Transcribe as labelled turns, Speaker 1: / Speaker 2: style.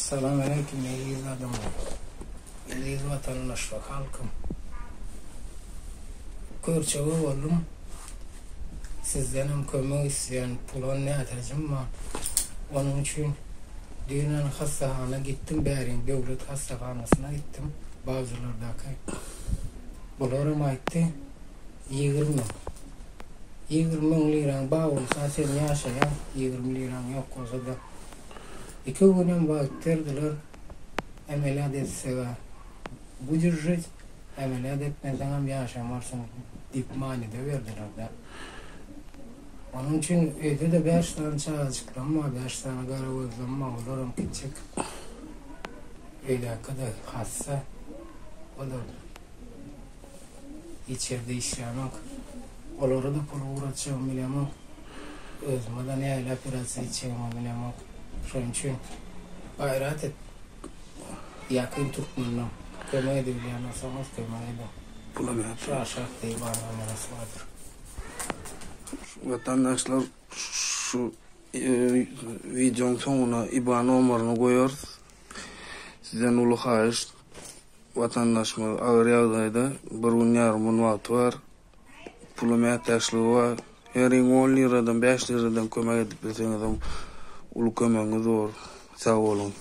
Speaker 1: Salam aleýkum eziz adamlar. Eziz watandaşlar halkym. Körçege boldum. Sizdenem kömek isleýän pula nätäjim bar. Onuň üçin düýn hassahana gitdim bäriň döwlet hassahanasyna gitdim Bagjylardaky. Bularam aýtdy 20 20 müň liraň bar bolsa sen ýaşaýaň 20 liraň ýok bolsada iki günem wagt berdiler ämelýat etsegä budeş žit ämelýat etmeseňem ýaşamarsyň diýip manyda berdiler-dä. Onuň üçin öýde-de bäş sany çagajyklarym bar, bäş sany gara gözlem bar, olaram kiçjik. Öýdäki-de hassa, o-da hiç ýerde işlänok. Olara-da pul ugratjagymy bilemok. Özüme-de nähili operasiýa etjegimi bilemok. Şonuň üçin gaýrat et. Ýakyn türkmenden kömek edebilýän bolsaňyz kömek ediň.
Speaker 2: Pula mätäç.
Speaker 1: Şu aşakda IBAN nomerasy bardyr.
Speaker 2: Watandaşlar şu wideoň soňuna IBAN nomeryny goýarys. Sizden uly haýyşt watandaşymyz agyr ýagdaýda bir gün ýarym gün wagty bar. Pula mätäçligi bar. Heriň on liradan bäş liradan kömek edip bilseňizem uly kömegiňiz bor. Sag boluň.